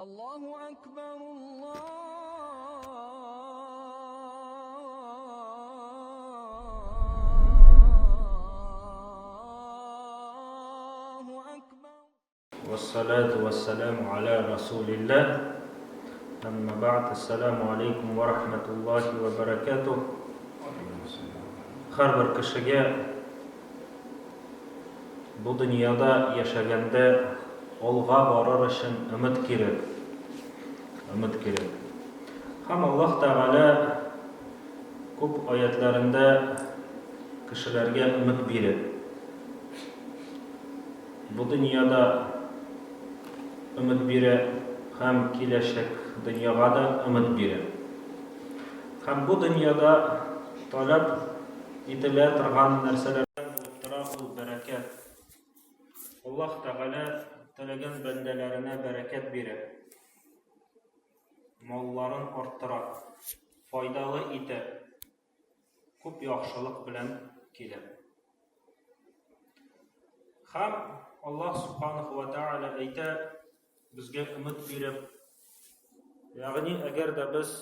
Аллаһу әкбәр, Аллаһу әкбәр. Вассалату вассаламу аля расулилла. Әмма бәгъд, ассаламу алейкум ва рахматуллахи ва баракатух. Һәрбер кешегә Бу дөньяда яшәгәндә алга барыр өчен өмет кирәк. Өмет кирәк. Һәм Аллаһ Тәгалә күп аятләрендә кешеләргә өмет бирә. Бу дөньяда өмет бирә һәм киләчәк дөньяга да өмет бирә. Һәм бу дөньяда таләп ителә торган нәрсәләрдән булып тора ул бәрәкәт. Аллаһ Тәгалә теләгән бәндәләренә бәрәкәт бирә. Малларын арттыра, файдалы итә, күп яхшылык белән килә. Һәм Аллаһ Субханаһу ва Тааля әйтә, безгә өмет биреп, ягъни әгәр дә без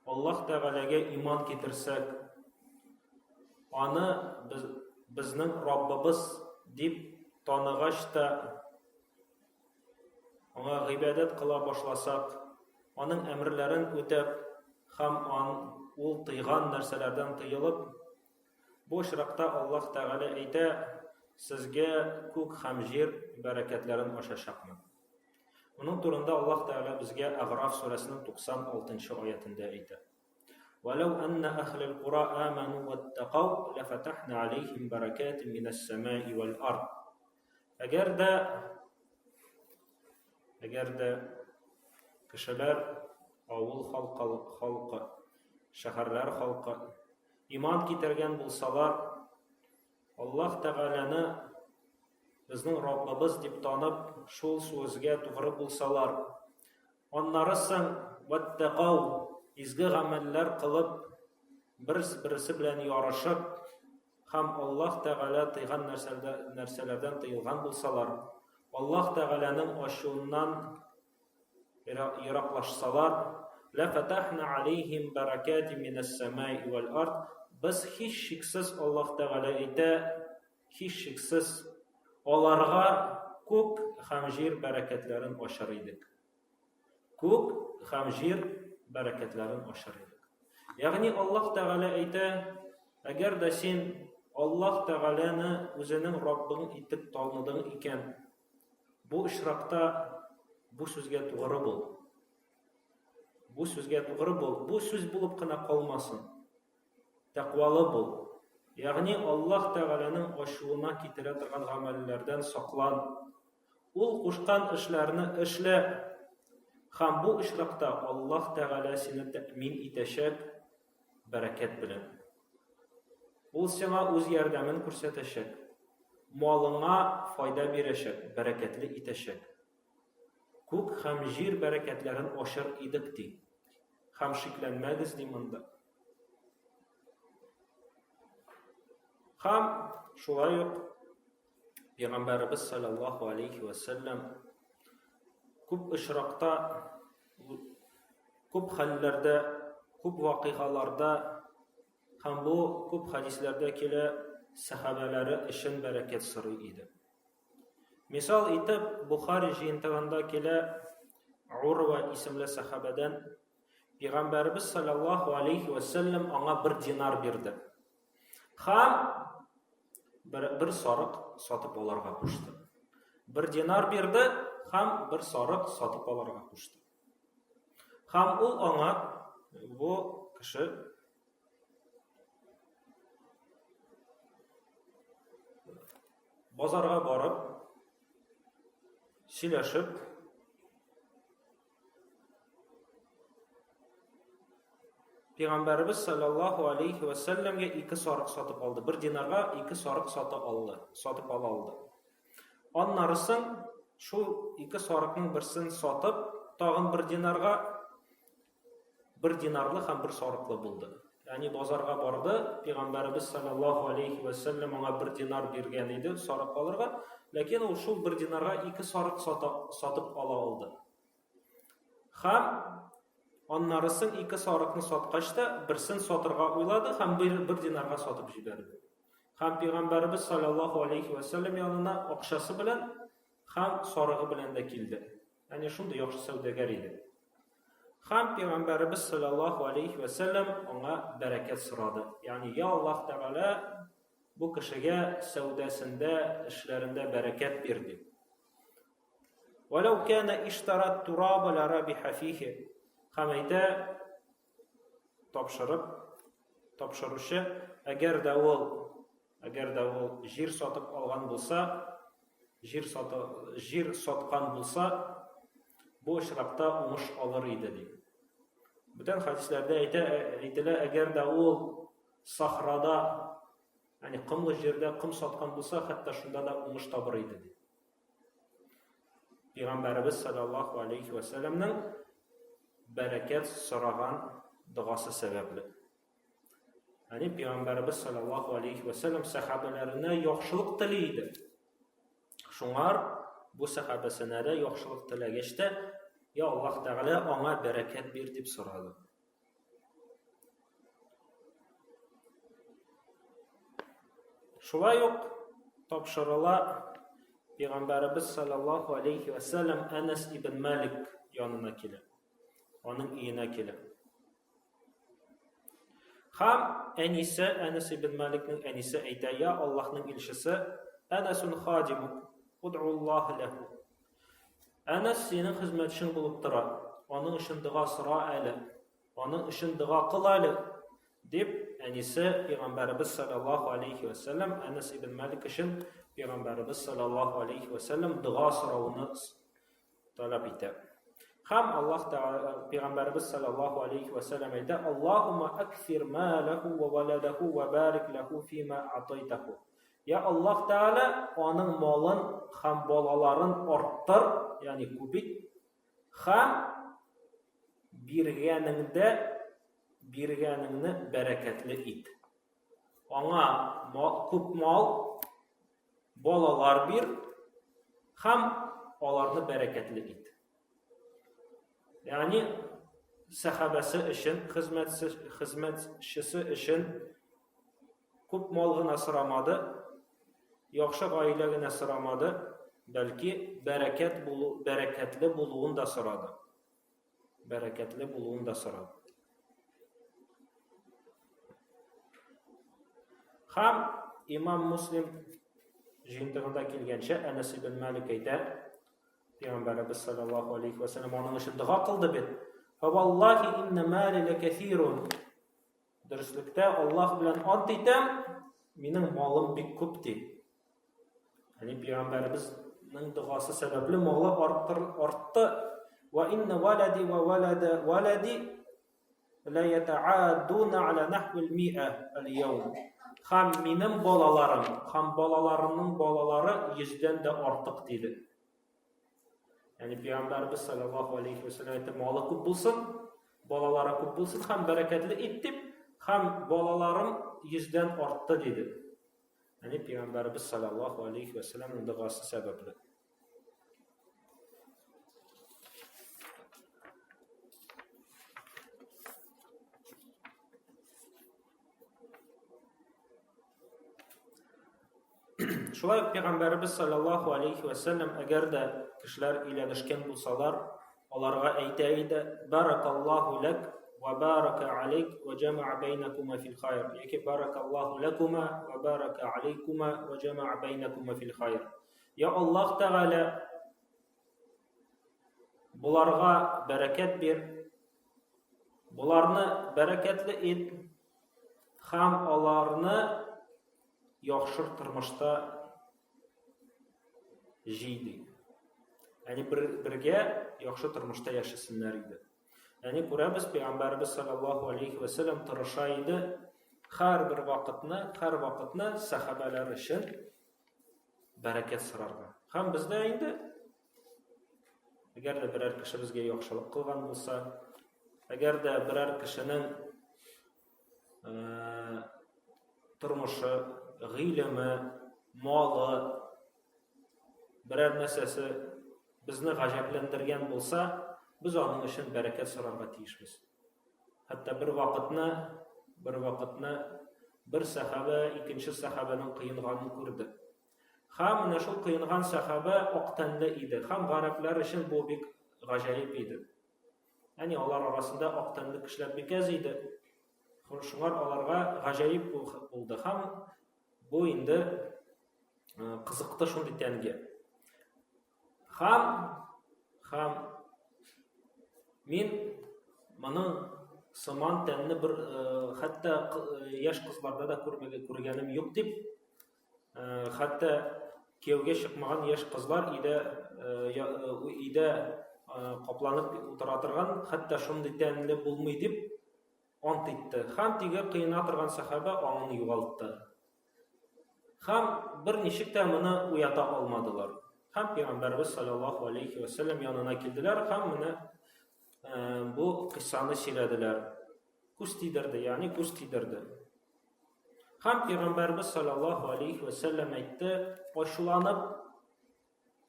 Аллаһ Тәгаләгә иман китерсәк, аны без, безнең Раббыбыз дип таныгач та, аңа гыйбадәт кыла башласак, аның әмерләрен үтәп һәм ан, ул тыйган нәрсәләрдән тыелып, Бу очракта Аллаһ Тәгалә әйтә, Сезгә күк һәм җир бәрәкәтләрен ачачакмын. Моның турында Аллаһ Тәгалә безгә Әгъраф сүрәсенең 96 нчы аятендә әйтә. Вәләү әннә әһлел кура аману ваттакау ләфәтәхнә алейхим бәрәкәтин минәс сәмаи вәл ард. Әгәр дә әгәр дә кешеләр, авыл халкы, халкы, шәһәрләр халкы Иман китергән булсалар, Аллаһ Тәгаләне безнең Раббыбыз дип танып, шул сүзгә тугры булсалар, аннары соң вәттәкау, изге гамәлләр кылып, бер-берсе белән ярышып һәм Аллаһ Тәгалә тыйган нәрсәләрдән тыелган булсалар, Аллаһ Тәгаләнең ачуыннан ераклашсалар, ләфәтәхнә алейһим бәрәкәти минәс-сәмаи вәл ард, без һичшиксез, Аллаһ Тәгалә әйтә, һичшиксез аларга күк һәм җир бәрәкәтләрен ачар идек. Күк һәм җир бәрәкәтләрен ачар идек. Ягъни Аллаһ Тәгалә әйтә, әгәр дә син Аллаһ Тәгаләне үзенең Раббың итеп таныдың икән, Бу очракта бу сүзгә тугры бул. Бу сүзгә тугры бул. Бу сүз булып кына калмасын. Тәкъвалы бул. Ягъни Аллаһ Тәгаләнең ачуына китерә торган гамәлләрдән саклан. Ул кушкан эшләрне эшлә. Һәм бу очракта Аллаһ Тәгалә сине тәэмин итәчәк бәрәкәт белән. Ул сиңа үз ярдәмен күрсәтәчәк. Малыңа файда бирәчәк, бәрәкәтле итәчәк. Күк һәм җир бәрәкәтләрен ачыр идек, ди. Һәм шикләнмәгез, ди монда. Һәм шулай ук Пәйгамбәребез саллаллаһу алейхи ва сәлләм күп очракта, күп хәлләрдә, күп вакыйгаларда Һәм бу күп хәдисләрдә килә, сәхабәләре өчен бәрәкәт сорый иде. Мисал итеп, Бухари җыентыгында килә Урва исемле сәхабәдән Пәйгамбәребез саллаллаһу алейхи ва сәлләм аңа бер динар бирде. Һәм бер, бер сарык сатып алырга кушты. Бер динар бирде һәм бер сарык сатып алырга кушты. Һәм ул аңа бу кеше базарга барып, сөйләшеп, Пәйгамбәребез саллаллаһу алейхи ва сәлләмгә ике сарык сатып алды. Бер динарга ике сарык сата алды, сатып ала алды. Аннары соң шул ике сарыкның берсен сатып, тагын бер динарга бер динарлы һәм бер сарыклы булды. Ягъни базарга барды, пәйгамбәребез саллаллаһу алейхи ва сәлләм аңа бер динар биргән иде сарык алырга, ләкин ул шул бер динарга ике сарык сата, сатып ала алды. Һәм аннарысын ике сарыкны саткач та, берсен сатырга уйлады һәм бер, бер динарга сатып җибәрде. Һәм пәйгамбәребез саллаллаһу алейхи ва сәлләм янына акчасы белән һәм сарыгы белән дә килде. Әне шундый яхшы сәүдәгәр иде. Һәм пәйгамбәребез саллаллаһу алейхи ва сәлләм аңа бәрәкәт сорады. Ягъни, я Аллаһ Тәгалә, бу кешегә сәүдәсендә, эшләрендә бәрәкәт бир дип. Вәләү кәнә иштара тураба ла рабиха фихи. Һәм әйтә, тапшырып, тапшыручы, әгәр дә ул, әгәр дә ул җир сатып алган булса, җир саты, җир саткан булса, бу очракта уңыш алыр иде ди. Бүтән хәдисләрдә әйтә, әйтелә, әгәр дә ул сахрада, ягъни комлы җирдә ком саткан булса, хәтта шунда да уңыш табыр иде ди. Пәйгамбәребез саллаллаһу алейхи ва сәлламның бәрәкәт сораган догасы сәбәпле. Ягъни пәйгамбәребез саллаллаһу алейхи ва сәллам сәхабәләренә яхшылык тели иде. Шуңар бу сәхабәсенә дә яхшылык теләгәч тә, я Аллаһ Тәгалә аңа бәрәкәт бир дип сорады. Шулай ук тапшырыла Пәйгамбәребез саллаллаһу алейхи ва сәлләм Әнәс ибн Малик янына килә. Аның өенә килә. Һәм әнисе, Әнәс ибн Маликның әнисе әйтә: "Я Аллаһның илчесе, Әнәсун хадимук, уд'уллаһ ләһу." Әнәс синең хезмәтчең булып тора. Аның өчен дога сора әле. Аның өчен дога кыл әле, дип, әнисе Пәйгамбәребез саллаллаһу алейхи ва сәлләм Әнәс ибн Малик өчен Пәйгамбәребез саллаллаһу алейхи ва сәлләм дога сорауны таләп итә. Һәм Аллаһ Тәгалә Пәйгамбәребез саллаллаһу алейхи ва сәлләм әйтә: "Аллаһумма аксир малаху ва валадаху ва барик лаху фима атайтаху." Я Аллаһ Тәгалә, аның малын һәм балаларын арттыр, ягъни күбит, һәм биргәнеңдә биргәнеңне бәрәкәтле ит. Аңа күп мал, балалар бир һәм аларны бәрәкәтле ит. Ягъни сәхабәсе өчен, хезмәтчесе өчен Күп мал гына сорамады, яхшы гаилә генә сорамады, бәлки бәрәкәт булу, бәрәкәтле булуын да сорады. Бәрәкәтле булуын да сорады. Һәм имам Муслим җыентыгында килгәнчә, Әнәс ибн Малик әйтә, Пәйгамбәребез саллаллаһу алейхи ва саллям аның өчен дога кылды бит. Фа валлахи инна мали лакасирун. Дөреслектә Аллаһ белән ант итәм, минем малым бик күп ди. Ягъни пәйгамбәребезнең догасы сәбәпле малы арттыр, артты. Ва инна валади ва валада валади ла ятаадуна ала нахвил миа аль-яум. Һәм минем балаларым, һәм балаларымның балалары йөздән дә артык диде. Ягъни пәйгамбәрбез саллаллаһу алейхи ва сәлләм әйтте, малы күп булсын, балалары күп булсын һәм бәрәкәтле ит дип, һәм балаларым йөздән артты диде. Ягъни пәйгамбәрбез саллаллаһу алейхи ва сәлләмнең догасы сәбәпле. Шулай ук пәйгамбәребез саллаллаһу алейхи ва сәлләм әгәр дә кешеләр өйләнешкән булсалар, аларга әйтә иде: "Баракаллаһу лак ва барака алейк ва җамаа бәйнакума фил хайр" яки "Баракаллаһу лакума ва барака алейкума ва җамаа бәйнакума фил хайр". Я Аллаһ Тәгалә боларга бәрәкәт бир, боларны бәрәкәтле ит һәм аларны яхшы тормышта җый ди. Ягъни бер, бергә яхшы тормышта яшәсеннәр иде. Ягъни күрәбез, пәйгамбәребез саллаллаһу алейхи ва сәлләм тырыша иде һәрбер вакытны, һәр вакытны сәхабәләр өчен бәрәкәт сорарга. Һәм бездә инде әгәр дә берәр кеше безгә яхшылык кылган булса, әгәр дә берәр кешенең тормышы, гыйлеме, малы, берәр нәрсәсе безне гаҗәпләндергән булса, без аның өчен бәрәкәт сорарга тиешбез. Хәтта бер вакытны, бер вакытны бер сәхабә икенче сәхабәнең кыенганын күрде. Һәм менә шул кыенган сәхабә ак тәнле иде. Һәм гарәпләр өчен бу бик гаҗәеп иде. Яни алар арасында ак тәнле кешеләр бик әз иде. Шуңар аларга гаҗәеп булды. Һәм бу инде кызыкты шундый тәнгә. Һәм һәм мин моның сыман тәнне бер хәтта яшь кызларда да күрмәгән күргәнем юк дип, хәтта кияүгә чыкмаган яшь кызлар өйдә өйдә капланып утыра торган, хәтта шундый тәнле булмый дип ант итте. Һәм теге кыена торган сәхабә аңын югалтты. Һәм берничек тә моны уята алмадылар. Һәм Пәйгамбәрбез саллаллаһу алейхи ва сәлләм янына килделәр һәм менә бу кыйссаны сөйләделәр. Күз тидерде, ягъни күз тидерде. Һәм Пәйгамбәрбез саллаллаһу алейхи ва сәлләм әйтте, ачуланып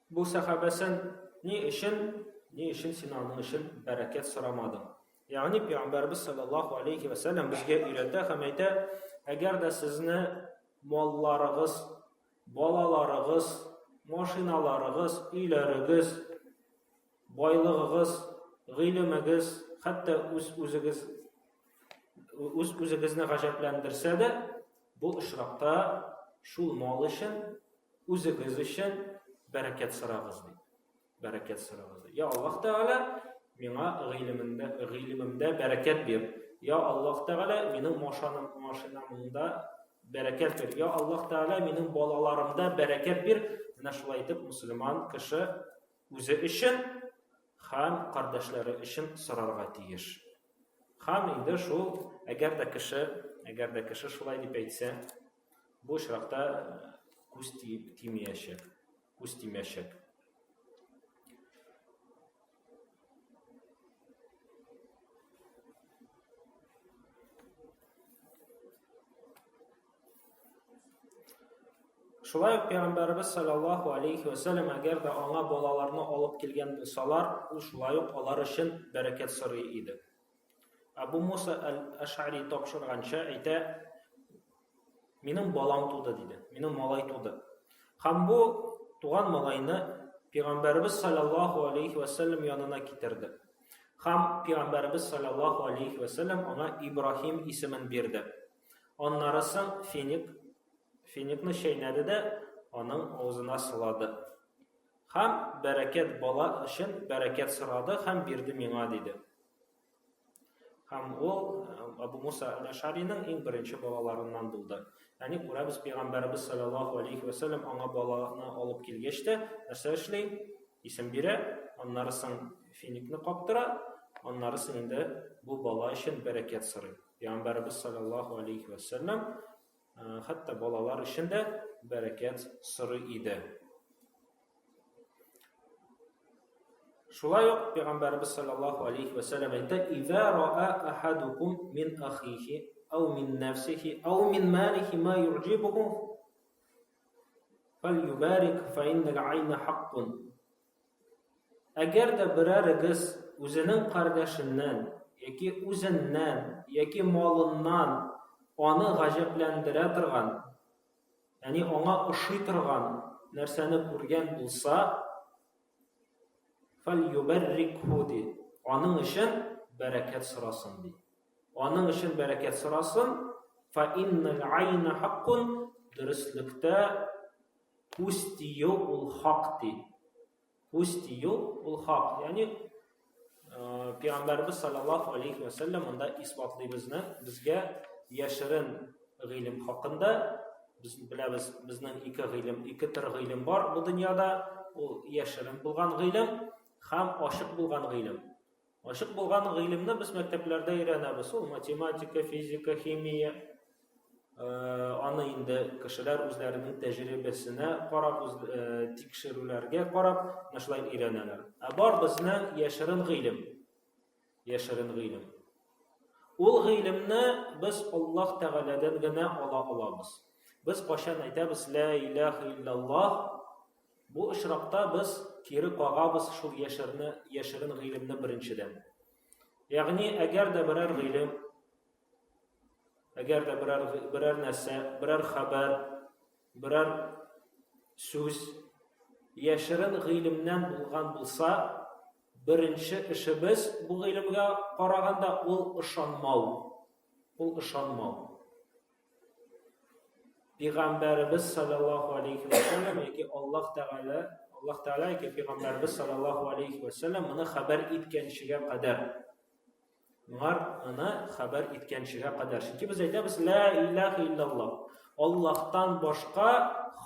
Бу сәхабәсен ни өчен, ни өчен син аның өчен бәрәкәт сорамадың? Ягъни Пәйгамбәрбез саллаллаһу алейхи ва сәлләм безгә өйрәтә һәм әйтә, әгәр дә сезне малларыгыз, балаларыгыз, машиналарыгыз, өйләрегез, байлыгыгыз, гыйлемегез, хәтта үз үзегез үз үзегезне гаҗәпләндерсә дә, бу очракта шул мал өчен Үзегез өчен бәрәкәт сорагыз, ди. Бәрәкәт сорагыз. Я Аллаһ Тәгалә, миңа гыйлемемдә, гыйлемемдә бәрәкәт бир. Я Аллаһ Тәгалә, минем машинам, машинамда бәрәкәт бир. Я Аллаһ Тәгалә, минем балаларымда бәрәкәт бир. Менә шулай итеп мусульман кеше үзе өчен һәм кардәшләре өчен сорарга тиеш. Һәм инде шул, әгәр дә кеше, әгәр дә кеше шулай дип әйтсә, Бу очракта күз тимәячәк. Күз тимәячәк. Шулай ук Пәйгамбәребез саллаллаһу алейхи ва сәлләм әгәр дә аңа балаларны алып килгән булсалар, ул шулай ук алар өчен бәрәкәт сорый иде. Абу Муса әл-Ашари тапшырганча әйтә, минем балам туды, диде. Минем малай туды. Һәм бу туган малайны Пәйгамбәребез саллаллаһу алейхи ва сәлләм янына китерде. Һәм Пәйгамбәребез саллаллаһу алейхи ва сәлләм аңа Ибраһим исемен бирде. Аннары соң финик, финикны чәйнәде дә аның авызына сылады. Һәм бәрәкәт бала өчен бәрәкәт сорады һәм бирде миңа, диде. Һәм ул Абу Муса әл-Ашариның иң беренче балаларыннан булды. Ягъни күрәбез, пәйгамбәребез саллаллаһу алейхи ва сәлләм аңа баланы алып килгәч тә нәрсә эшли? Исем бирә, аннары соң финикны каптыра, аннары соң инде бу бала өчен бәрәкәт сорый. Пәйгамбәребез саллаллаһу алейхи ва сәлләм хәтта балалар өчен дә бәрәкәт сорый иде. Шулай ук Пәйгамбәребез саллаллаһу алейхи ва сәлләм әйтә: "Иза раа ахадукум мин ахихи ау мин нафсихи ау мин малихи ма юъҗибуху фальюбарик фа иннал айна хаккун." Әгәр дә берәрегез үзенең кардәшеннән яки үзеннән яки малыннан аны гаҗәпләндерә торган ягъни аңа ошый торган нәрсәне күргән булса, фәльюбәррикһу ди. Аның өчен бәрәкәт сорасын ди. Аның өчен бәрәкәт сорасын, фа иннал айна хаккун, дөреслектә күз тию ул хак ди. Күз тию ул хак. Ягъни Пәйгамбәрбез саллаллаһу алейхи ва сәлләм монда исбатлый безне, безгә яшерен гыйлем хакында. Без беләбез, безнең ике гыйлем, ике төр гыйлем бар бу дөньяда. Ул яшерен булган гыйлем һәм ачык булган гыйлем. Ачык булган гыйлемне без мәктәпләрдә өйрәнәбез. Ул математика, физика, химия. Э, аны инде кешеләр үзләренең тәҗрибәсенә карап, үз э, тикшерүләргә карап, менә шулай өйрәнәләр. Ә бар безнең яшерен гыйлем. Яшерен гыйлем. Ул гыйлемне без Аллаһ Тәгаләдән генә ала алабыз. Без кайчан әйтәбез ла илаһа иллаллаһ. Бу очракта без кире кагабыз шул яшерне, яшерен гыйлемне беренчедән. Ягъни, әгәр дә берәр гыйлем, әгәр дә берәр, берәр нәрсә, берәр хәбәр, берәр сүз яшерен гыйлемнән булган булса, беренче эшебез бу гыйлемгә караганда ул ышанмау. Ул ышанмау. Пәйгамбәребез саллаллаһу алейхи ва сәлләм яки Аллаһ Тәгалә, Аллаһ Тәгалә яки пәйгамбәребез саллаллаһу алейхи ва сәлләм моны хәбәр иткәнчегә кадәр. Моңар моны хәбәр иткәнчегә кадәр. Чөнки без әйтәбез ла илаһа иллаллаһ. Аллаһтан башка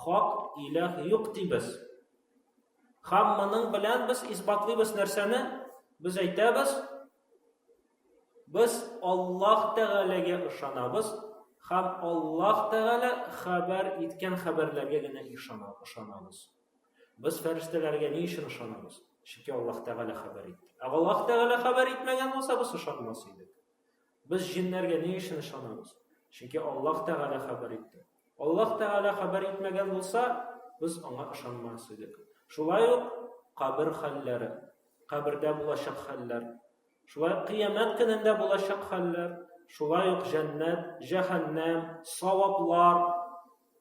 хак илаһ юк дибез. Һәм моның белән без исбатлыйбыз нәрсәне? Без әйтәбез, Без Аллаһ Тәгаләгә ышанабыз һәм Аллаһ Тәгалә хәбәр иткән хәбәрләргә генә ышанабыз. Без фәрештәләргә ни өчен ышанабыз? Чөнки Аллаһ Тәгалә хәбәр итте. Ә Аллаһ Тәгалә хәбәр итмәгән булса, без ышанмас идек. Без җиннәргә ни өчен ышанабыз? Чөнки Аллаһ Тәгалә хәбәр итте. Аллаһ Тәгалә хәбәр итмәгән булса, без аңа ышанмас идек. Шулай ук кабер хәлләре, кабердә булачак хәлләр, Шулай ук кыямәт көнендә булачак хәлләр, шулай ук җәннәт, җәһәннәм, саваплар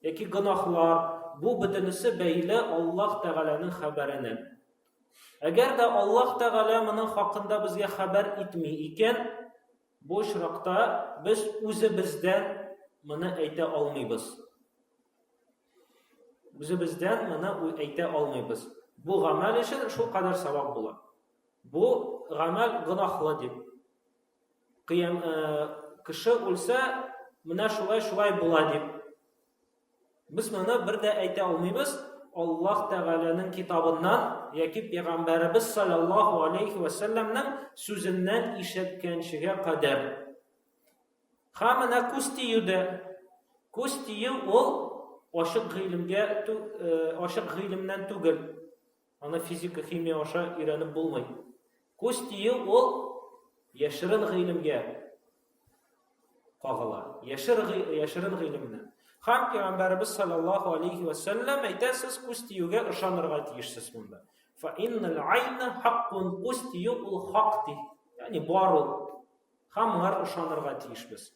яки гөнаһлар, бу бөтенесе бәйле Аллаһ Тәгаләнең хәбәренә. Әгәр дә Аллаһ Тәгалә моның хакында безгә хәбәр итми икән, бу очракта без үзебездән моны әйтә алмыйбыз. Үзебездән моны әйтә алмыйбыз. Бу гамәл өчен шул кадәр савап була. Бу гамәл гөнаһлы дип. Кыям, э, кеше үлсә, менә шулай шулай була дип. Без моны бер дә әйтә алмыйбыз. Аллаһ Тәгаләнең китабыннан яки пәйгамбәребез саллаллаһу алейхи ва сәлләмнең сүзеннән ишеткәнчегә кадәр. Һәм менә күз тию дә. Күз тию ул ачык гыйлемгә э, ачык гыйлемнән түгел. Аны физика, химия аша өйрәнеп булмый. Күз тию ул яшерен гыйлемгә кагыла. Яшер, яшерен гыйлемне. Һәм Пәйгамбәребез саллаллаһу алейхи ва сәлләм әйтә, сез күз тиюгә ышанырга тиешсез монда. Фа иннал айна хаккун күз тию ул хак ди. Ягъни бар ул. Һәм моңар ышанырга тиешбез.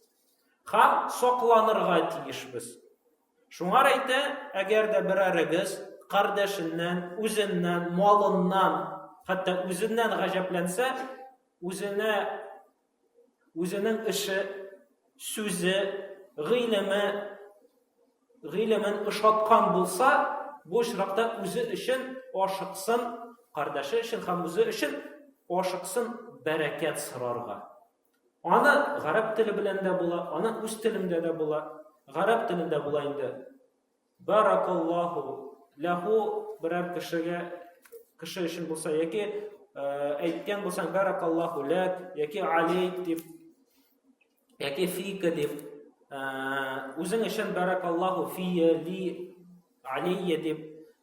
Һәм сакланырга тиешбез. Шуңар әйтә, әгәр дә берәрегез кардәшеннән, үзеннән, малыннан, хәтта үзеннән гаҗәпләнсә, үзенә үзенең эше, сүзе, гыйлеме, гыйлемен ошаткан булса, бу очракта үзе өчен ашыксын, кардәше өчен һәм үзе өчен ашыксын бәрәкәт сорарга. Аны гарәп теле белән дә була, аны үз телендә дә була. Гарәп телендә була инде. Баракаллаху ләху берәр кешегә кеше өчен булса яки э, әйткән булсаң баракаллаху ләк яки алейк дип яки фика дип э, үзең өчен баракаллаху фия ли Алейя дип,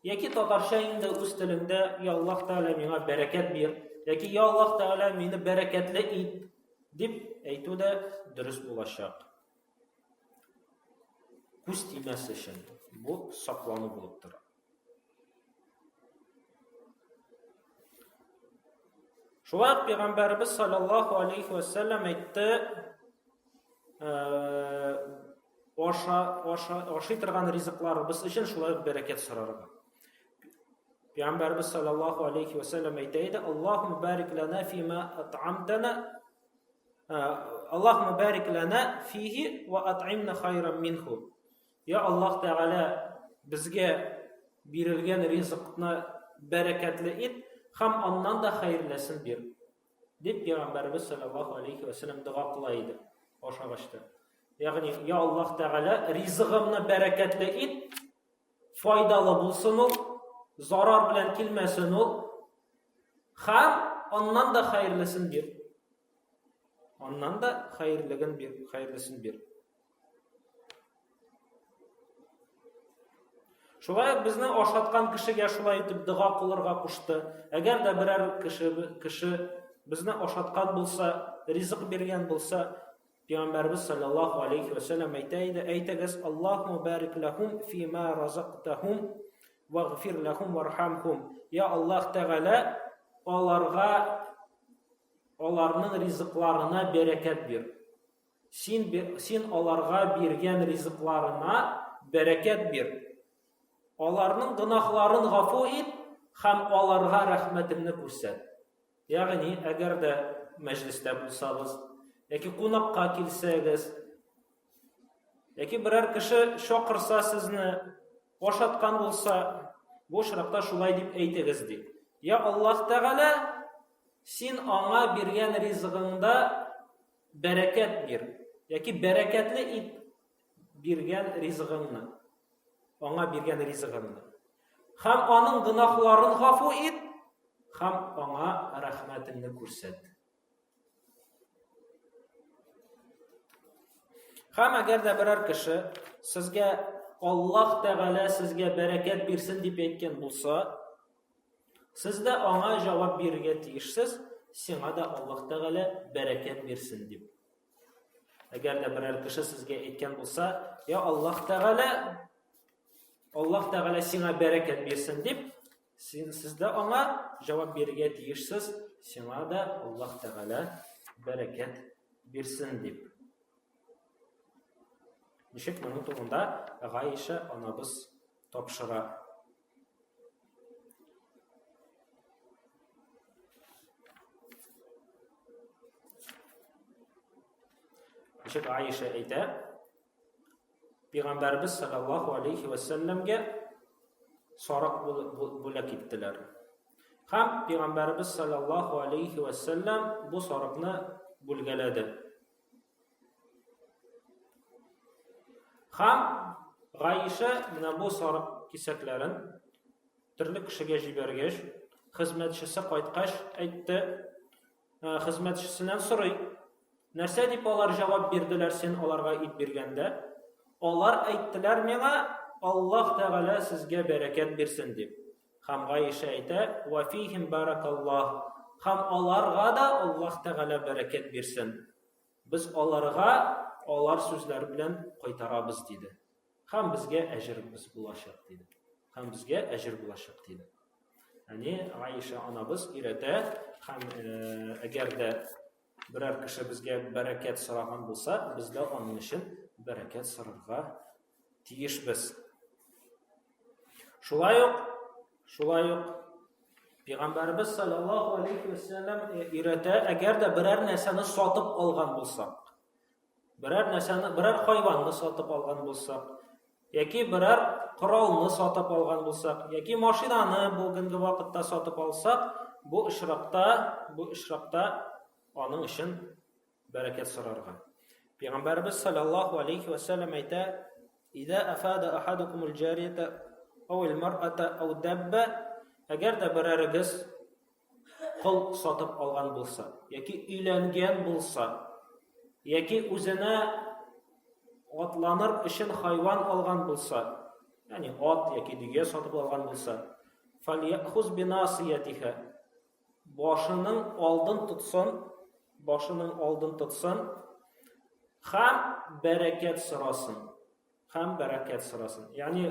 яки татарча инде үз телеңдә, Я Аллаһ Тәгалә, миңа бәрәкәт бир, яки Я Аллаһ Тәгалә, мине бәрәкәтле ит, дип әйтү дә дөрес булачак. Күз тимәс өчен бу саклану булып тора. Шулай ук пәйгамбәребез саллаллаһу алейхи ва сәлләм әйтте, аша, аша, ашый торган ризыкларыбыз өчен шулай ук бәрәкәт сорарга. Пәйгамбәребез саллаллаһу алейхи ва сәлләм әйтә иде, Аллаһумма барик лана фима ат'амтана Аллаһумма барик лана фихи ва ат'имна хайран минху. Я Аллаһ Тәгалә, безгә бирелгән ризыкны бәрәкәтле ит һәм аннан да хәерлесен бир. Дип пәйгамбәребез саллаллаһу алейхи ва сәлләм дога кыла иде ашагачта. Ягъни, я Аллаһ Тәгалә, ризыгымны бәрәкәтле ит, файдалы булсын ул, зарар белән килмәсен ул, һәм аннан да хәерлесен бир. Аннан да хәерлеген бир, хәерлесен бир. Шулай ук безне ашаткан кешегә шулай итеп дога кылырга кушты. Әгәр дә берәр кеше, кеше безне ашаткан булса, ризык биргән булса, Пәйгамбәрбез саллаллаһу алейхи ва сәлләм әйтә иде, әйтегез, Аллаһу барик лахум фима разактахум. вагфир ләхум вархамхум. Я Аллаһ Тәгалә, аларга аларның ризыкларына бәрәкәт бир. Син син аларга биргән ризыкларына бәрәкәт бир. Аларның гөнаһларын гафу ит һәм аларга рәхмәтеңне күрсәт. Ягъни, әгәр дә мәҗлестә булсагыз, яки кунакка килсәгез, яки берәр кеше чакырса сезне, ашаткан булса, бу очракта шулай дип әйтегез ди. Я Аллаһ Тәгалә, син аңа биргән ризыгыңда бәрәкәт бир, яки бәрәкәтле ит биргән ризыгыңны, аңа биргән ризыгыңны. Һәм аның гөнаһларын гафу ит, һәм аңа рәхмәтеңне күрсәт. Һәм әгәр дә берәр кеше сезгә Аллаһ Тәгалә сезгә бәрәкәт бирсен дип әйткән булса, сез дә аңа җавап бирергә тиешсез, сиңа да Аллаһ Тәгалә бәрәкәт бирсен дип. Әгәр дә берәр кеше сезгә әйткән булса, я Аллаһ Тәгалә, Аллаһ Тәгалә сиңа бәрәкәт бирсен дип, син сез дә аңа җавап бирергә тиешсез, сиңа да Аллаһ Тәгалә бәрәкәт бирсен дип. Ничек моның турында Гайша анабыз тапшыра. Ничек Аиша әйтә, Пәйгамбәрбез саллаллаһу алейхи ва сәлләмгә сарык бүләк иттеләр. Һәм Пәйгамбәрбез саллаллаһу алейхи ва сәлләм бу сарыкны бүлгәләде. Һәм Гаиша менә бу сарык кисәкләрен төрле кешегә җибәргәч, хезмәтчесе кайткач әйтте, э, хезмәтчесеннән сорый, нәрсә дип алар җавап бирделәр син аларга ит биргәндә? Алар әйттеләр миңа, Аллаһ Тәгалә сезгә бәрәкәт бирсен дип. Һәм Гаиша әйтә, Ва фихим баракаллаһ. Һәм аларга да Аллаһ Тәгалә бәрәкәт бирсен. Без аларга алар сүзләре белән кайтарабыз, диде. Һәм безгә әҗеребез булачак, диде. Һәм безгә әҗер булачак, диде. Әни Аиша анабыз өйрәтә һәм э, әгәр дә берәр кеше безгә бәрәкәт сораган булса, без дә аның өчен бәрәкәт сорарга тиешбез. Шулай ук, шулай ук Пәйгамбәрбез саллаллаһу алейхи ва саллям э, өйрәтә, әгәр дә берәр нәрсәне сатып алган булсак, берәр нәрсәне, берәр хайванны сатып алган булсак, яки берәр коралны сатып алган булсак, яки машинаны бүгенге вакытта сатып алсак, бу очракта, бу очракта аның өчен бәрәкәт сорарга. Пәйгамбәрбез саллаллаһу алейхи ва саллям әйтә: "Иза афада ахадукумул җарията ау ал-мар'ата ау дабба" Әгәр дә берәрегез кол сатып алган булса, яки өйләнгән булса, яки үзенә атланыр өчен хайван алган булса, ягъни ат яки дөя сатып алган булса, фальяхуз бинасиятиха башының алдын тотсын, башының алдын тотсын һәм бәрәкәт сорасын. Һәм бәрәкәт сорасын. Ягъни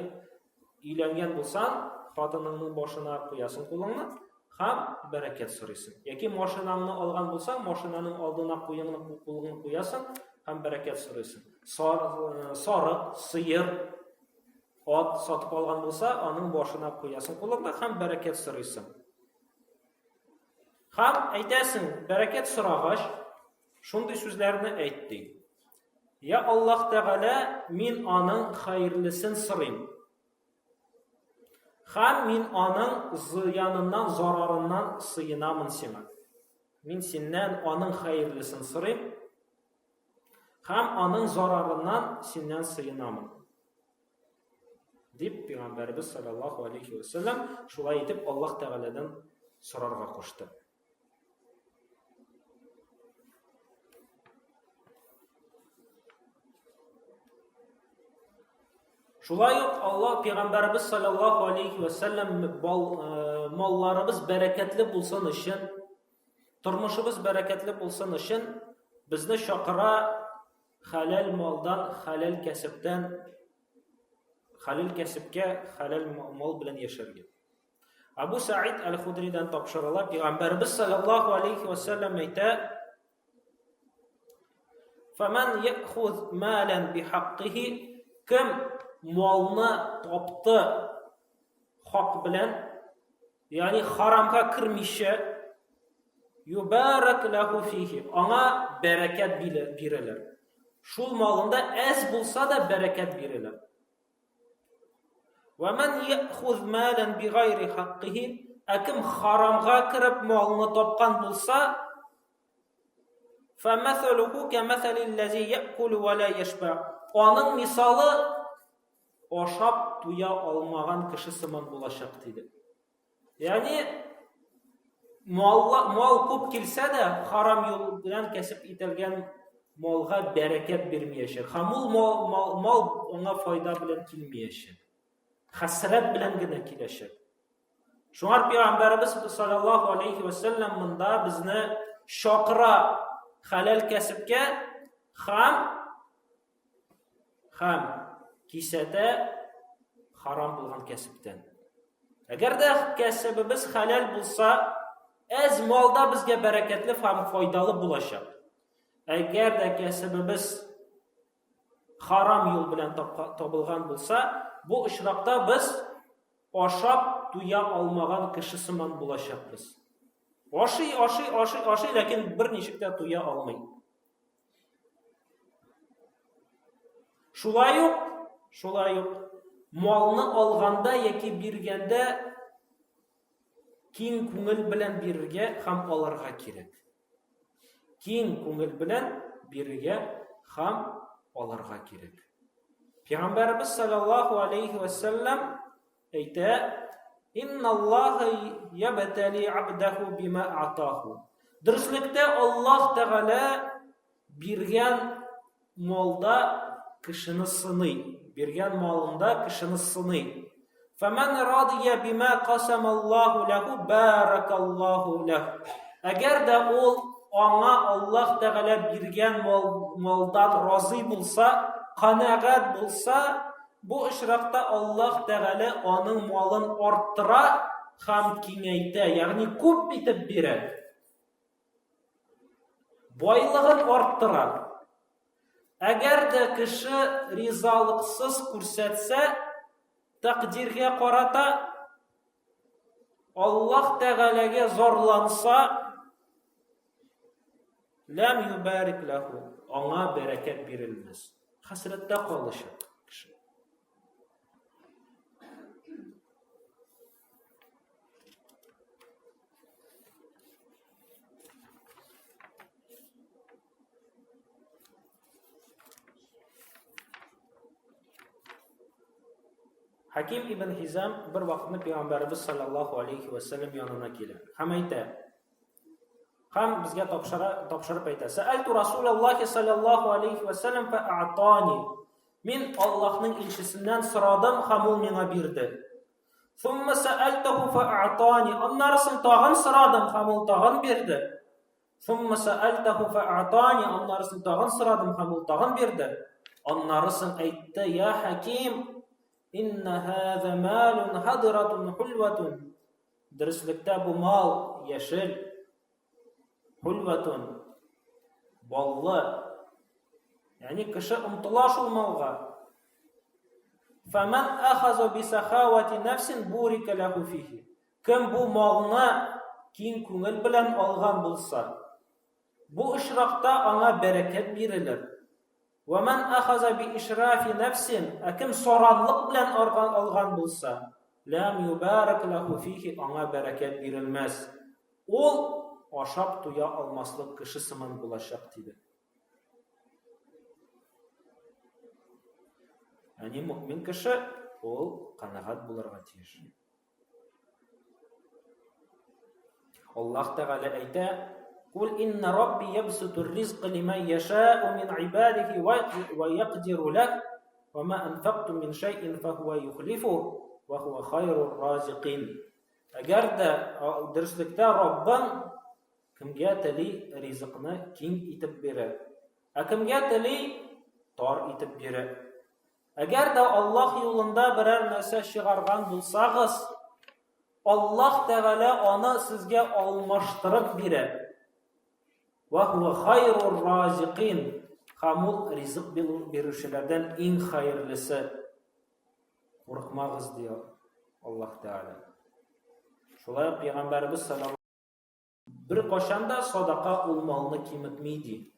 өйләнгән булсаң, хатыныңның башына куясың кулыңны һәм бәрәкәт сорыйсың. Яки машинаңны алган булсаң, машинаның алдына куеңны кулыңны куясың һәм бәрәкәт сорыйсың. Сар, э, сарык, сыер, ат сатып алган булса, аның башына куясың кулыңны һәм бәрәкәт сорыйсың. Һәм әйтәсең, бәрәкәт сорагач, шундый сүзләрне әйт ди. Я Аллаһ Тәгалә, мин аның хәерлесен сорыйм. Һәм мин аның зыяныннан, зарарыннан сыенамын сиңа. Мин синнән аның хәерлесен сорыйм һәм аның зарарыннан синнән сыенамын. Дип пәйгамбәребез саллаллаһу алейхи ва саллям шулай итеп Аллаһ Тәгаләдән сорарга кушты. Шулай ук Аллаһ пәйгамбәребез саллаллаһу алейхи ва саллям э, малларыбыз бәрәкәтле булсын өчен, тормышыбыз бәрәкәтле булсын өчен безне чакыра хәләл малдан, хәләл кәсептән, Хәләл кәсепкә, хәләл мал белән яшәргә. Абу Саид Әл-Худридан тапшырыла, Пәйгамбәребез саллаллаһу алейхи ва саллям әйтә: "Фаман яхуз малан бихаккихи" Кем малны тапты хак белән, ягъни харамга кермичә, юбарак лаху фихи, аңа бәрәкәт бирелер. Шул малында әз булса да бәрәкәт бирелер. Ва ман яхуз малан бигайри хаккихи, ә кем харамга кереп малны тапкан булса, фамасалуху камасалил лази яъкулу ва ла яшба. Аның мисалы ашап туя алмаган кеше сыман булачак диде. Ягъни мал, мал күп килсә дә, харам юл белән кәсеп ителгән малга бәрәкәт бирмәячәк. Һәм ул мал, мал, мал аңа файда белән килмәячәк. Хәсрәт белән генә киләчәк. Шуңар пәйгамбәребез саллаллаһу алейхи ва саллям монда безне чакыра хәләл кәсепкә һәм һәм кисәтә харам булган кәсептән. Әгәр дә кәсебебез хәләл булса, әз малда безгә бәрәкәтле һәм файдалы булачак. Әгәр дә кәсебебез харам юл белән табылган булса, бу очракта без ашап туя алмаган кеше сыман булачакбыз. Ашый, ашый, ашый, ашый, ләкин берничек тә туя алмый. Шулай ук, шулай ук малны алганда яки биргәндә киң күңел белән бирергә һәм алырга кирәк. Киң күңел белән бирергә һәм алырга кирәк. Пәйгамбәребез саллаллаһу алейхи ва саллям әйтә: "Инналлаһа ябтали абдаху бима атаху". Дөреслектә Аллаһ Тәгалә биргән малда кешене сыный, биргән малында кешене сыный. Фәмән радия бима касамаллаһу ләһу баракаллаһу ләһ. Әгәр дә ул аңа Аллаһ Тәгалә биргән мал, малдан разый булса, канәгать булса, бу очракта Аллаһ Тәгалә аның малын арттыра һәм киңәйтә, ягъни күп итеп бирә. Байлыгын арттыра. Әгәр дә кеше ризалыксыз күрсәтсә, тәкъдиргә карата Аллаһ Тәгаләгә зарланса, ләм юбарик ләху, аңа бәрәкәт бирелмәс. Хәсрәттә калачак кеше. Хаким ибн Хизам бер вакытны пәйгамбәребез саллаллаһу алейхи ва саллям янына килә һәм әйтә. Һәм безгә тапшыра, тапшырып әйтә. Сәәлту Расулаллахи саллаллаһу алейхи ва саллям фа а'тани. Мин Аллаһның илчесеннән сорадым һәм ул миңа бирде. Сумма сәәлтәһу фа а'тани. Аннары соң тагын сорадым һәм ул тагын бирде. Сумма сәәлтәһу фа а'тани. Аннары соң тагын сорадым һәм ул тагын бирде. Аннары соң әйтте: "Я Хаким, инна һаза малун хадратун хулватун." Дөреслектә бу мал яшел, хулватун, баллы. Ягъни кеше омтыла шул малга. Фаман ахаза би сахавати нафсин бурика лаху фихи. Кем бу малны киң күңел белән алган булса, бу очракта аңа бәрәкәт бирелер. Ва ман ахаза би ишрафи нафсин, ә кем саранлык белән алган булса, ләм юбарак лаху фихи, аңа бәрәкәт бирелмәс. Ул ашап туя алмаслык кеше сыман булачак, диде. Ягъни мөэмин кеше ул канәгать булырга тиеш. Аллаһ Тәгалә әйтә: "Кул инна Рабби ябсуту ризка лиман яша'у мин ибадихи ва якдиру лах, ва ма анфактум мин шай'ин фахува юхлифу, ва хува хайрур разикин." Әгәр дә дөреслектә Раббың кемгә тели ризыкны киң итеп бирә, ә кемгә тели тар итеп бирә. Әгәр дә Аллаһ юлында берәр нәрсә чыгарган булсагыз, Аллаһ Тәгалә аны сезгә алмаштырып бирә. Ва хуа хайрур разикин. Һәм ул ризык бирүчеләрдән иң хәерлесе. Курыкмагыз, ди Аллаһ Тәгалә. Шулай ук Пәйгамбәребез саллаллаһу Беркайчан да садака ул малны киметми, ди.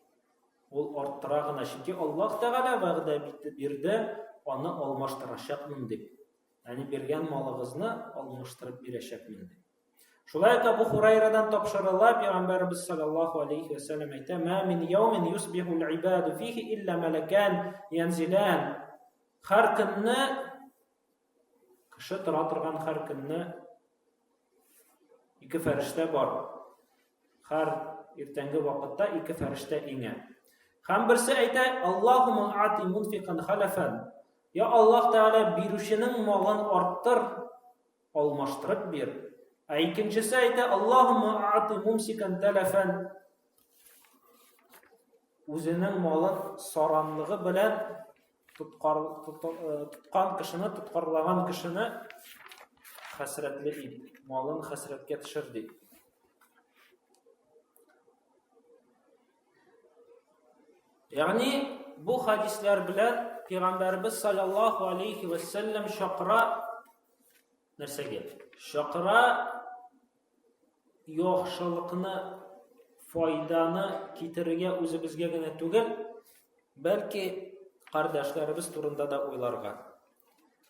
Ул арттыра гына, чөнки Аллаһ Тәгалә вәгъдә бирде, аны алмаштырачакмын дип. Ягъни биргән малыгызны алмаштырып бирәчәкмен дип. Шулай ук Абу Хурайрадан тапшырыла, Пәйгамбәребез саллаллаһу алейхи ва сәлләм әйтә: "Ма мин яумин юсбихул ибаду фихи илля малакан янзилан". Һәр көнне кеше тора торган һәр көнне Ике фәрештә бар. Һәр иртәнге вакытта ике фәрештә иңә. Һәм берсе әйтә, Аллаһумма ати мунфикан халафан. Я Аллаһ Тәгалә бирүченең малын арттыр, алмаштырып бир. Ә икенчесе әйтә, Аллаһумма ати мумсикан талафан. Үзенең малын саранлыгы белән тоткар, тоткан кешене, тоткарлаган кешене хәсрәтле ит, малын хәсрәткә төшер ди. Ягъни бу хадисләр белән Пәйгамбәрбез саллаллаһу алейхи ва саллям чакыра нәрсәгә? Чакыра яхшылыкны, файданы китерергә үзебезгә генә түгел, бәлки кардәшләребез турында да уйларга.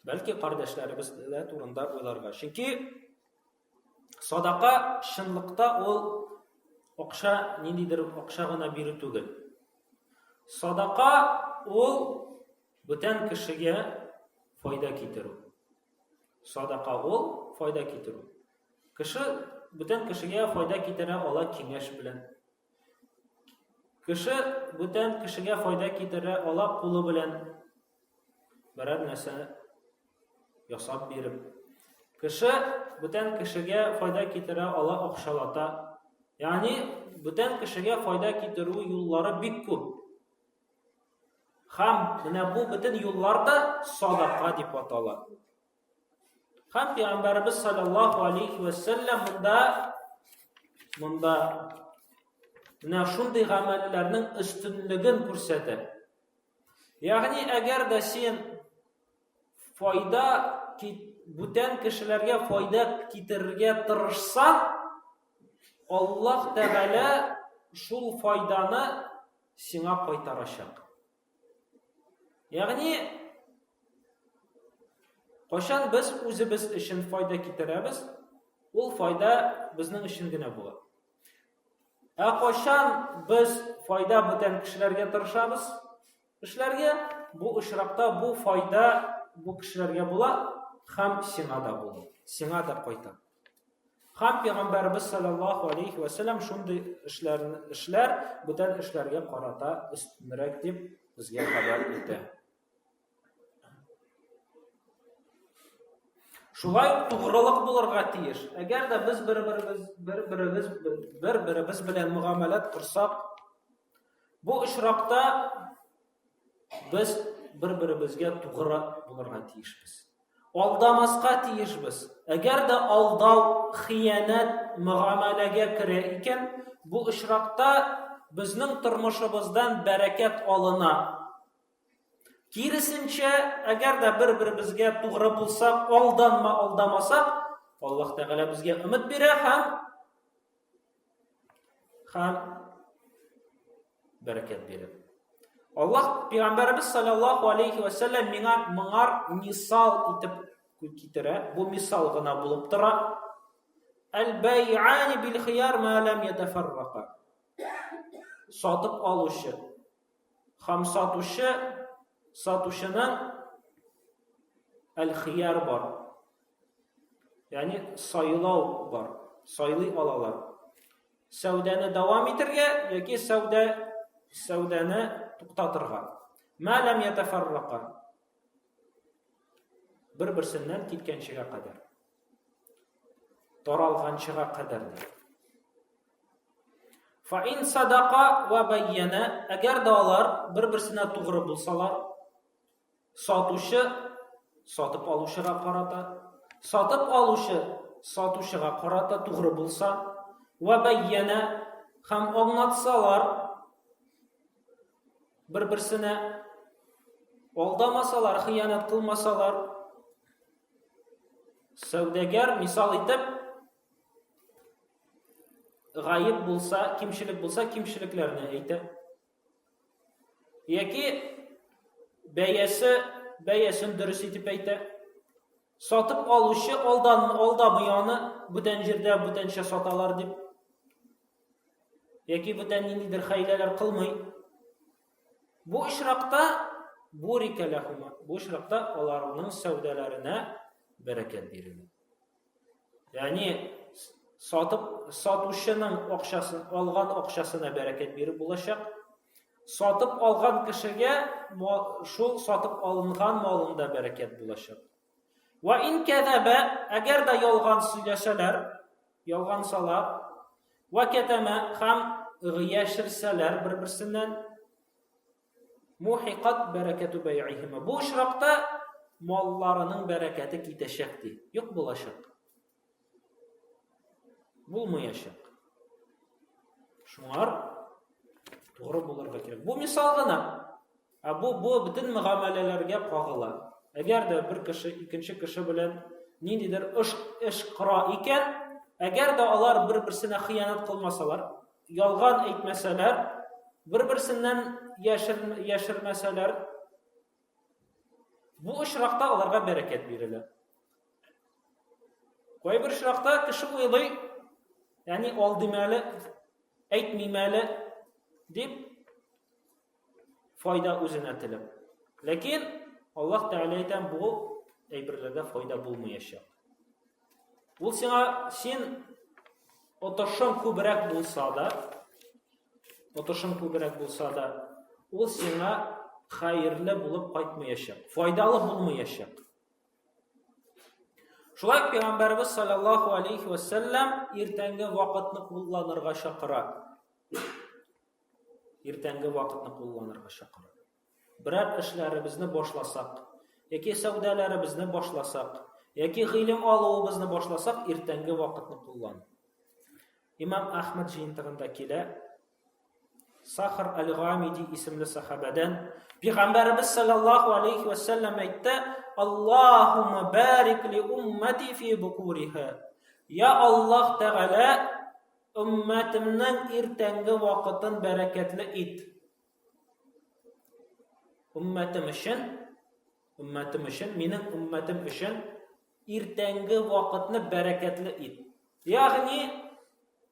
Бәлки кардәшләребез дә турында уйларга. Чөнки садака чынлыкта ул акча ниндидер акча гына бирү түгел. Садака ул бүтән кешегә файда китерү. Садака ул файда китерү. Кеше бүтән кешегә файда китерә ала киңәш белән. Кеше бүтән кешегә файда китерә ала кулы белән берәр нәрсә ясап биреп. Кеше бүтән кешегә файда китерә ала акчалата. Ягъни бүтән кешегә файда китерү юллары бик күп. Һәм менә бу бөтен юллар да садака дип атала. Һәм Пәйгамбәребез саллаллаһу алейхи ва саллям монда монда менә шундый гамәлләрнең өстенлеген күрсәтә. Ягъни әгәр дә син файда бүтән кешеләргә файда китерергә тырышсаң, Аллаһ Тәгалә шул файданы сиңа кайтарачак. Ягъни кайчан без үзебез өчен файда китерәбез, ул файда безнең өчен генә була. Ә кайчан без файда бүтән кешеләргә тырышабыз, эшләргә, бу очракта бу файда бу кешеләргә була һәм сиңа да була, сиңа да кайта. Һәм пәйгамбәребез саллаллаһу алейхи ва саллям шундый эшләр, эшләр бүтән эшләргә карата өстенрәк дип безгә хәбәр итә. Шулай ук тугрылык булырга тиеш. Әгәр дә без бер-беребез бер-беребез бер-беребез белән мөгамәләт корсак, бу очракта без бер-беребезгә тугры булырга тиешбез. Алдамаска тиешбез. Әгәр дә алдау, хыянәт мөгамәләгә керә икән, бу очракта безнең тормышыбыздан бәрәкәт алына. Киресенчә, әгәр дә бер-беребезгә тугры булсак, алданма алдамасак, Аллаһ Тәгалә безгә өмет бирә һәм һәм бәрәкәт бирә. Аллаһ Пәйгамбәребез саллаллаһу алейхи ва сәлләм миңа моңар мисал итеп китерә. Бу мисал гына булып тора. Әл-бай'ани бил хияр ма лам ятафаррака. Сатып алучы һәм сатучы сатучының әл-хияр бар. Ягъни сайлау бар. Сайлый алалар. Сәүдәне дәвам итергә яки сәүдә сәүдәне туктатырга. Ма лам ятафаррака. Бер-берсеннән киткәнчегә кадәр. Таралганчыга кадәр ди. Фа ин садака ва байяна, әгәр дә алар бер-берсенә тугры булсалар, Сатучы сатып алучыга карата, сатып алучы сатучыга карата тугры булса, вә бәйяна һәм аңлатсалар, бер-берсенә алдамасалар, хыянәт кылмасалар, сәүдәгәр мисал итеп гаеп булса, кимчелек булса, кимчелекләрне әйтә. Яки бәясе бәясен дөрес итеп әйтә. Сатып алучы алдан алдамый аны, бүтән җирдә бүтәнчә саталар дип. Яки бүтән ниндидер хәйләләр кылмый. Бу очракта бурика ләхума. Бу очракта аларның сәүдәләренә бәрәкәт бирелә. Ягъни сатып сатучының акчасын алган акчасына бәрәкәт биреп булачак. Сатып алган кешегә шул сатып алынган малында бәрәкәт булачак. Ва ин кәзәбә, әгәр дә ялган сөйләсәләр, ялгансалар, ва кәтәмә һәм яшерсәләр бер-берсеннән, Мухикат бәрәкәту бәйгыһима. Бу очракта малларының бәрәкәте китәчәк ди. Юк булачак. Булмаячак. Шуңар тугры булырга кирәк. Бу мисал гына. Ә бу бу бөтен мөгамәләләргә кагыла. Әгәр дә бер кеше икенче кеше белән ниндидер эш эш кора икән, әгәр дә алар бер-берсенә хыянәт кылмасалар, ялган әйтмәсәләр, бер-берсеннән яшер, яшермәсәләр, бу очракта аларга бәрәкәт бирелә. Кайбер очракта кеше уйлый, ягъни алдыйм әле, әйтмим әле дип файда үзенә теләп. Ләкин Аллаһ Тәгалә әйтә, бу әйберләрдә файда булмаячак. Ул сиңа син отышың күбрәк булса да, отышың күбрәк булса да, ул сиңа хәерле булып кайтмаячак, файдалы булмаячак. Шулай пәйгамбәрбез саллаллаһу алейхи ва саллям иртәнге вакытны кулланырга чакыра. Иртәнге вакытны кулланырга чакыра. Берәр эшләребезне башласак, яки сәүдәләребезне башласак, яки гыйлем алуыбызны башласак, иртәнге вакытны куллан. Имам Әхмәд җыентыгында килә, Сахр аль-Гамиди исемле сахабәдән Пәйгамбәребез саллаллаһу алейхи ва саллям әйтте: "Аллаһумма барик ли уммати фи букуриха". Я Аллаһ Тәгалә, уммәтемнең иртәнге вакытын бәрәкәтле ит. Уммәтем өчен, уммәтем өчен, минем уммәтем өчен иртәнге вакытны бәрәкәтле ит. Ягъни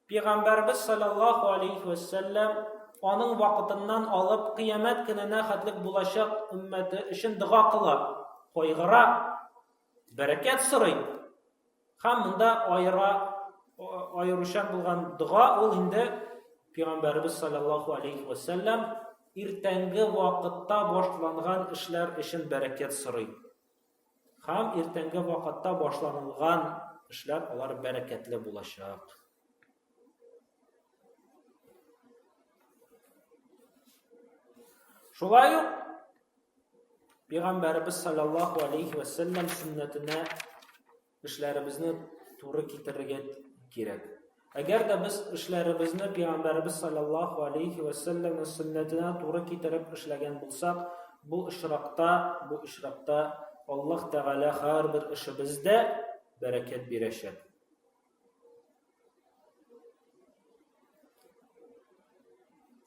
Пәйгамбәрбез саллаллаһу алейхи ва саллям аның вакытыннан алып кыямәт көненә хәтлек булачак өммәте өчен дога кыла, кайгыра, бәрәкәт сорый. Һәм монда аера аеручан булган дога ул инде Пәйгамбәребез саллаллаһу алейхи ва саллям иртәнге вакытта башланган эшләр өчен бәрәкәт сорый. Һәм иртәнге вакытта башланылган эшләр алар бәрәкәтле булачак. Шулай ук Пәйгамбәребез саллаллаһу алейхи ва саллям сөннәтенә эшләребезне туры китерергә кирәк. Әгәр дә без эшләребезне Пәйгамбәребез саллаллаһу алейхи ва саллямның сөннәтенә туры китереп эшләгән булсак, бу очракта, бу очракта Аллаһ Тәгалә һәрбер эшебездә бәрәкәт бирәчәк.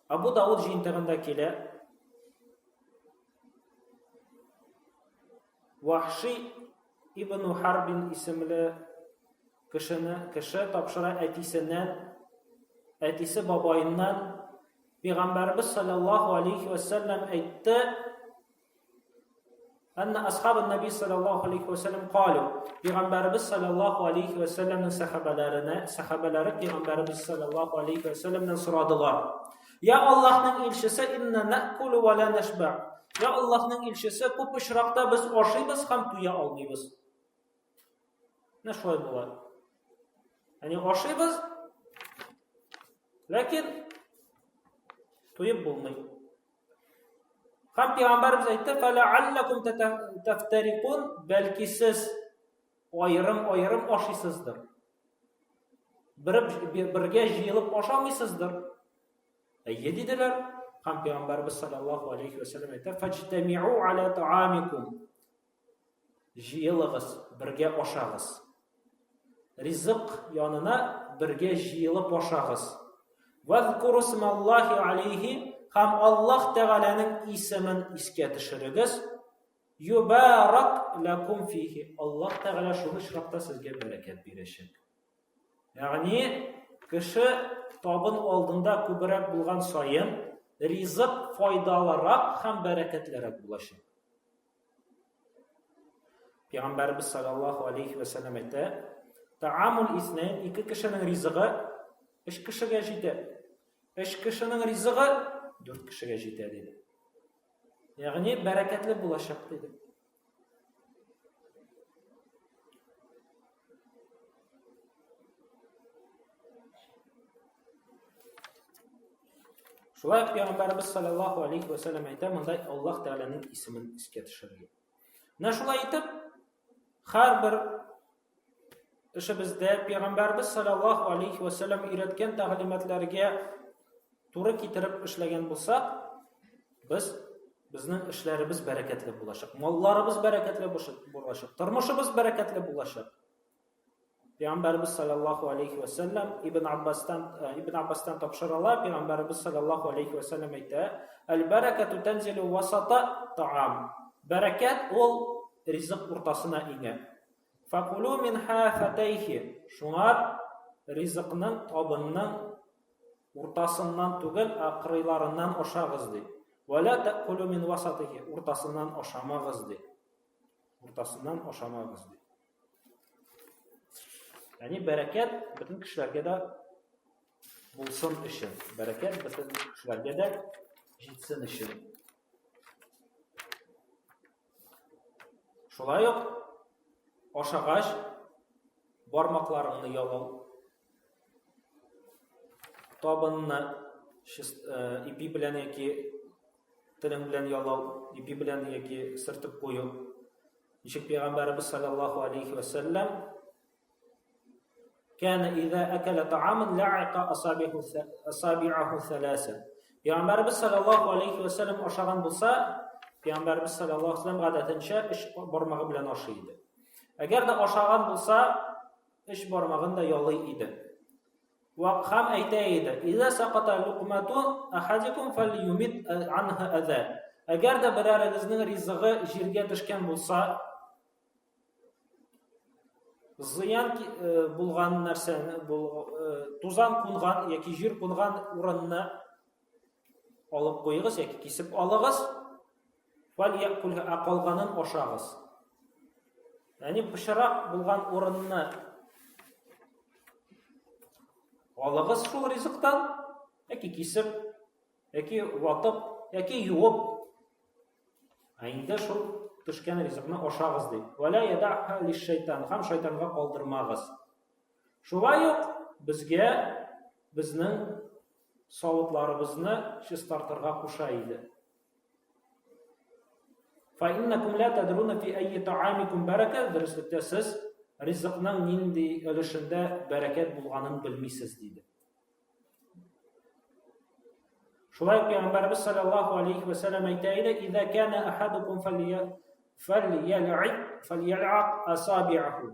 Абу Дауд җыентыгында килә. Вахши ибн Харбин исемле кешене кеше тапшыра әтисеннән, әтисе бабаеннан Пәйгамбәрбез саллаллаһу алейхи ва саллям әйтте: Әннә асхабын Наби саллаллаһу алейхи ва саллям калу. Пәйгамбәрбез саллаллаһу алейхи ва саллямның сахабаларына, сахабалары Пәйгамбәрбез саллаллаһу алейхи ва саллямнан сорадылар. Я Аллаһның илчесе, инна нәкулу ва ла нашба. Я Аллаһның илчесе, күп очракта без ашыйбыз һәм туя алмыйбыз. Менә шулай була. Ягъни ашыйбыз, ләкин туеп булмый. Һәм пәйгамбәребез әйтте, "Фәләаллакум тафтарикун", бәлки сез аерым-аерым ашыйсыздыр. Бер бергә җыелып ашамыйсыздыр. Әйе диделәр. Һәм пәйгамбәребез саллаллаһу алейхи ва сәлләм әйтә, "Фаҗтамиу аля таамикум". Җыелыгыз, бергә ашагыз. Ризык янына бергә җыелып ашагыз. Вазкуру смаллахи алейхи һәм Аллаһ Тәгаләнең исемен искә төшерегез. Юбарак лакум фихи. Аллаһ Тәгалә шул очракта сезгә бәрәкәт бирәчәк. Ягъни кеше табын алдында күбрәк булган саен ризык файдалырак һәм бәрәкәтлерәк булачак. Пәйгамбәрбез саллаллаһу алейхи ва сәлләм әйтә, Таамул иснәйн, ике кешенең ризыгы өч кешегә җитә. Өч кешенең ризыгы дүрт кешегә җитә диде. Ягъни бәрәкәтле булачак диде. Шулай ук Пәйгамбәребез саллаллаһу алейхи ва сәлләм әйтә, монда Аллаһ Тәгаләнең исемен искә төшерергә. Менә шулай итеп, һәрбер эшебездә Пәйгамбәребез саллаллаһу алейхи ва сәлләм өйрәткән тәгълиматларга туры китереп эшләгән булсак, без безнең эшләребез бәрәкәтле булачак, малларыбыз бәрәкәтле булачак, тормышыбыз бәрәкәтле булачак. Пәйгамбәребез саллаллаһу алейхи ва сәлләм Ибн Аббастан э, Ибн Аббастан тапшырыла, Пәйгамбәребез саллаллаһу алейхи ва сәлләм әйтә: "Әл-баракату танзилу васата таам". Бәрәкәт ул ризык уртасына иңә. Факулу мин хафатайхи. Шуңа ризыкның табынның уртасыннан түгел, ә кырыйларыннан ашагыз ди. Вала таъкулу мин васатихи. Уртасыннан ашамагыз ди. Уртасыннан ашамагыз ди. Ягъни бәрәкәт бөтен кешеләргә дә булсын өчен, бәрәкәт бөтен кешеләргә дә җитсен өчен. Шулай ук ашагач бармакларыңны ялау, табынны э, ипи белән яки телең белән ялау, ипи белән яки сыртып кую. Ничек пәйгамбәребез саллаллаһу алейхи ва сәлләм Кана иза акала тааман ла'iqa асабиху асаби'аху саласа. Пәйгамбәребез саллаллаһу алейхи ва сәлләм ашаган булса, пәйгамбәребез саллаллаһу алейхи ва сәлләм гадәтенчә өч бармагы белән ашый иде. Әгәр дә ашаган булса, өч бармагын да ялый иде. Вә һәм әйтә иде, Иза саката лукмату ахадикум фальюмит анха аза. Әгәр дә берәрегезнең ризыгы җиргә төшкән булса, зыян э, булган нәрсәне, э, тузан кунган яки җир кунган урынны алып куегыз яки кисеп алыгыз, фальякульха, ә калганын ашагыз. Ягъни пычрак булган урынны алыгыз шул ризыктан, яки кисеп, яки ватып, яки юып. Ә инде шул төшкән ризыкны ашагыз ди. Вәлә ядаха лишшайтан, һәм шайтанга калдырмагыз. Шулай ук безгә безнең савытларыбызны чистартырга куша иде. Фа иннакум ла тадруна фи айи таамикум барака, дөреслектә сез ризыкның нинди өлешендә бәрәкәт булганын белмисез, диде. Шулай ук Пәйгамбәребез саллаллаһу алейхи ва сәлләм әйтә иде, "Иза кана ахадукум фальял'ик фальял'ак асаби'аху".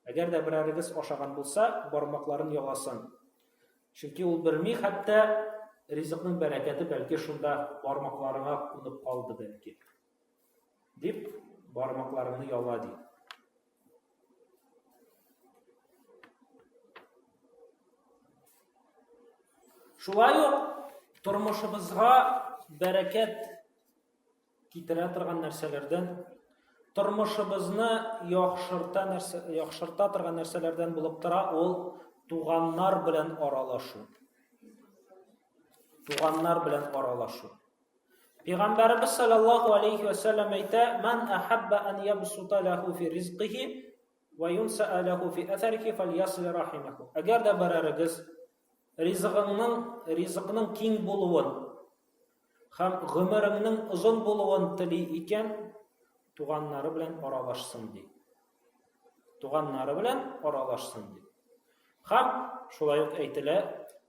Әгәр дә берәрегез ашаган булса, бармакларын яласын. Чөнки ул белми, хәтта ризыкның бәрәкәте бәлки шунда бармакларыңа кунып калды бәлки. Дип бармакларыңны яла ди. Шулай ук тормышыбызга бәрәкәт китерә торган нәрсәләрдән, тормышыбызны яхшырта нәрсә, яхшырта торган нәрсәләрдән булып тора ул туганнар белән аралашу. Туганнар белән аралашу. Пәйгамбәребез саллаллаһу алейхи ва саллям әйтә: "Ман ахабба ан ябсута лаху фи ризкихи ва юнсаа лаху фи әсәрихи фальясил рахимаху". Әгәр дә берәрегез ризыгыңның ризыкның киң булуын. һәм гомереңнең озын булуын тели икән, туганнары белән аралашсын ди. Туганнары белән аралашсын ди. Һәм шулай ук әйтелә,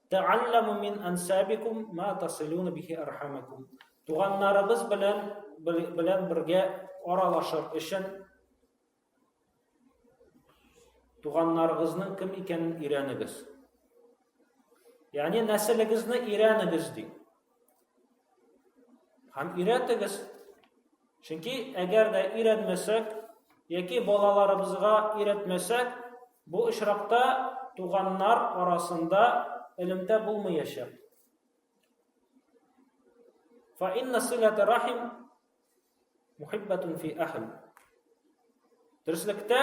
Тәалламу мин ансабикум ма тасилуна бихи архамакум. Туганнарыбыз белән белән бергә аралашыр өчен туганнарыгызның кем икәнен өйрәнегез. Ягъни нәселегезне өйрәнегез ди. Һәм өйрәтегез. Чөнки әгәр дә өйрәнмәсәк яки балаларыбызга өйрәтмәсәк, бу очракта туганнар арасында элемтә булмаячак. Фа инна силата рахим мухиббатун фи әхл. Дөреслектә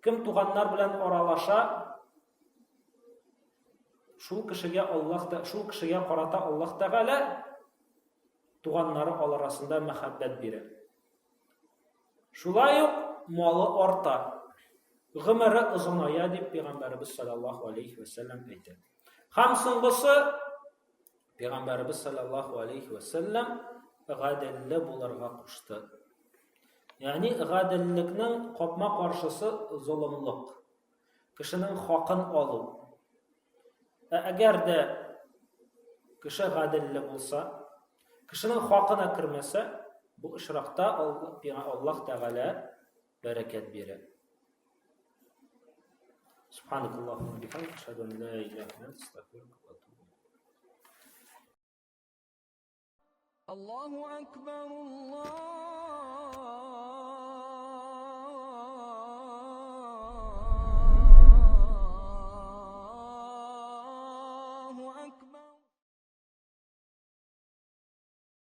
кем туганнар белән аралаша, шул кешегә Аллаһ та, шул кешегә карата Аллаһ Тәгалә туганнары арасында мәхәббәт бирә. Шулай ук малы арта, гомере озыная дип пәйгамбәребез саллаллаһу алейхи ва сәлләм әйтә. Һәм соңгысы Пәйгамбәребез саллаллаһу алейхи ва сәлләм гаделле булырга кушты. Ягъни гаделлекнең капма-каршысы золымлык. Кешенең хакын алу. Ә әгәр дә кеше гаделле булса, кешенең хакына кермәсә, бу очракта Аллаһ Тәгалә бәрәкәт бирә. Субханакаллахумма бихамдик, ашһаду ан ла илаһа илля анта, астагфирука ва атубу илейк. Аллаһу акбар, Аллаһу.